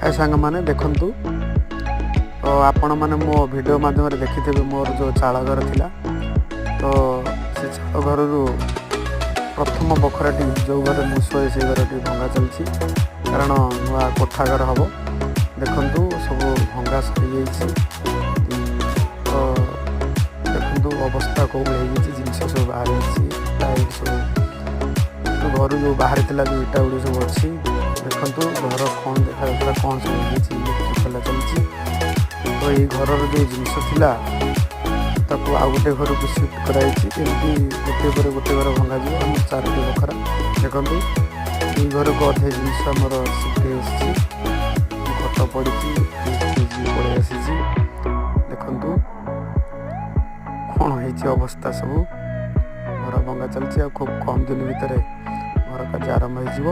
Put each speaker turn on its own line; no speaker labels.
ହାଏ ସାଙ୍ଗମାନେ, ଦେଖନ୍ତୁ ତ ଆପଣମାନେ ମୋ ଭିଡ଼ିଓ ମାଧ୍ୟମରେ ଦେଖିଥିବେ, ମୋର ଯେଉଁ ଚାଳ ଘର ଥିଲା, ତ ସେ ଚାଳ ଘରରୁ ପ୍ରଥମ ବଖରାଟି, ଯେଉଁ ଘରେ ମୁଁ ଶୋଏ, ସେଇ ଘରଟି ଭଙ୍ଗା ଚାଲିଛି, କାରଣ ନୂଆ କୋଠା ଘର ହେବ। ଦେଖନ୍ତୁ, ସବୁ ଭଙ୍ଗା ସରିଯାଇଛି। ତ ଦେଖନ୍ତୁ, ଅବସ୍ଥା କେଉଁ ଭଳି ହେଇଯାଇଛି। ଜିନିଷ ସବୁ ବାହାରିଛି, ଇଟା ଏଇଠି ସବୁ ତ ଘରୁ ଯେଉଁ ବାହାରିଥିଲା, ଯେଉଁ ଇଟା ଗୁଡ଼ିକ ସବୁ ଅଛି। ଦେଖନ୍ତୁ, ଘର କ'ଣ ଦେଖାଯାଉଥିଲା, କ'ଣ ସବୁ ହେଇଯାଇଛି। ଇଲେକ୍ଟ୍ରିକ୍ ଖୋଲା ଚାଲିଛି। ତ ଏଇ ଘରର ଯେଉଁ ଜିନିଷ ଥିଲା, ତାକୁ ଆଉ ଗୋଟେ ଘରକୁ ସିଫ୍ଟ କରାଯାଇଛି। ଏମିତି ଗୋଟେ ପରେ ଗୋଟେ ଘର ଭଙ୍ଗାଯିବ। ଆମର ଚାରୋଟି ବଖରା। ଦେଖନ୍ତୁ, ଏଇ ଘରକୁ ଅଧେ ଜିନିଷ ଆମର ସିଫ୍ଟ ହେଇ ଆସିଛି। ଖଟ ପଡ଼ିଛି, ଫ୍ରିଜ୍ ଫ୍ରିଜ୍ ବି ପଳେଇ ଆସିଛି। ଦେଖନ୍ତୁ, କ'ଣ ହେଇଛି ଅବସ୍ଥା ସବୁ। ଘର ଭଙ୍ଗା ଚାଲିଛି ଆଉ ଖୁବ୍ କମ୍ ଦିନ ଭିତରେ ଘର କାର୍ଯ୍ୟ ଆରମ୍ଭ ହେଇଯିବ।